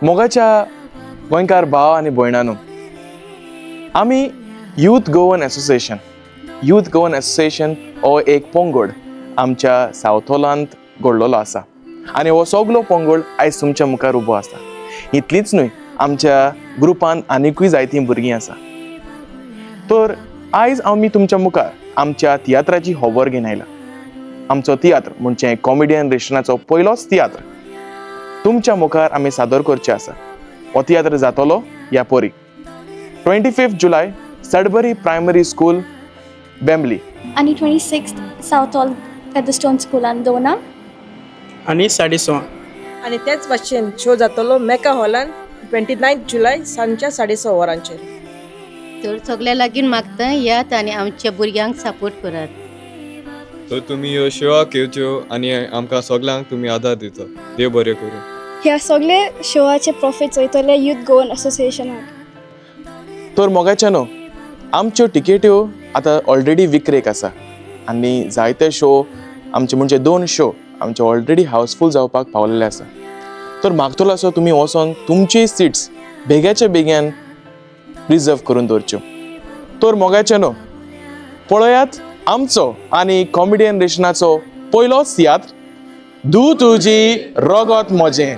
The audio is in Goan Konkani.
मोगाच्या गोंयकार भाव आनी भयणांनो, आमी youth Goan association, youth Goan association हो एक पंगड आमच्या सावथोलांत घडलेलो आसा आनी हो सगलो पंगड आयज तुमच्या मुखार उबो आसा. इतलीच न्हय, आमच्या ग्रुपान आनिकूय जायतीं भुरगीं आसा. तर आयज आमी तुमच्या मुखार आमच्या तियात्राची खबर घेवन आयला. आमचो तियात्र म्हणजे कॉमेडियन रेशनाचो पयलोच तियात्र तुमच्या मुखार आमी सादर करचे आसा. हो तियात्र जातलो ह्या परी 25 जुलय सडबरी प्रायमरी स्कूल बेंबली आनी 26 सावथॉल फेदरस्टोन स्कुलान 2 आनी 6:30 आनी तेच भाशेन शो जातलो मेका हॉलान 29 जुलय सांजच्या 6:30 वरांचेर. तर सगळ्या लागीं मागता यात आनी आमच्या भुरग्यांक सपोर्ट करात. तर तुमी ह्यो शोआक येवच्यो आनी आमकां सगल्यांक तुमी आदार दिता. देव बरें करूं. ह्या सगळे शोआचे प्रॉफिट्स वयतले यूथ गोवन असोसिएशनाक. तर मोगाच्या न्हू, आमच्यो टिकेट्यो आतां ऑलरेडी विक्रेक आसा आनी जायते शो आमचे म्हणजे 2 शो आमचे ऑलरेडी हावसफूल जावपाक पावलेले आसा. तर मागतलो आसो तुमी वचोन तुमची सिट्स बेग्याच्या बेग्यान रिजर्व करून दवरच्यो. तर मोगाचे न्हू, पळयात आमचो आनी कॉमेडियन रेशनाचो पयलोच तियात्र धू तुजी रगत म्हजें.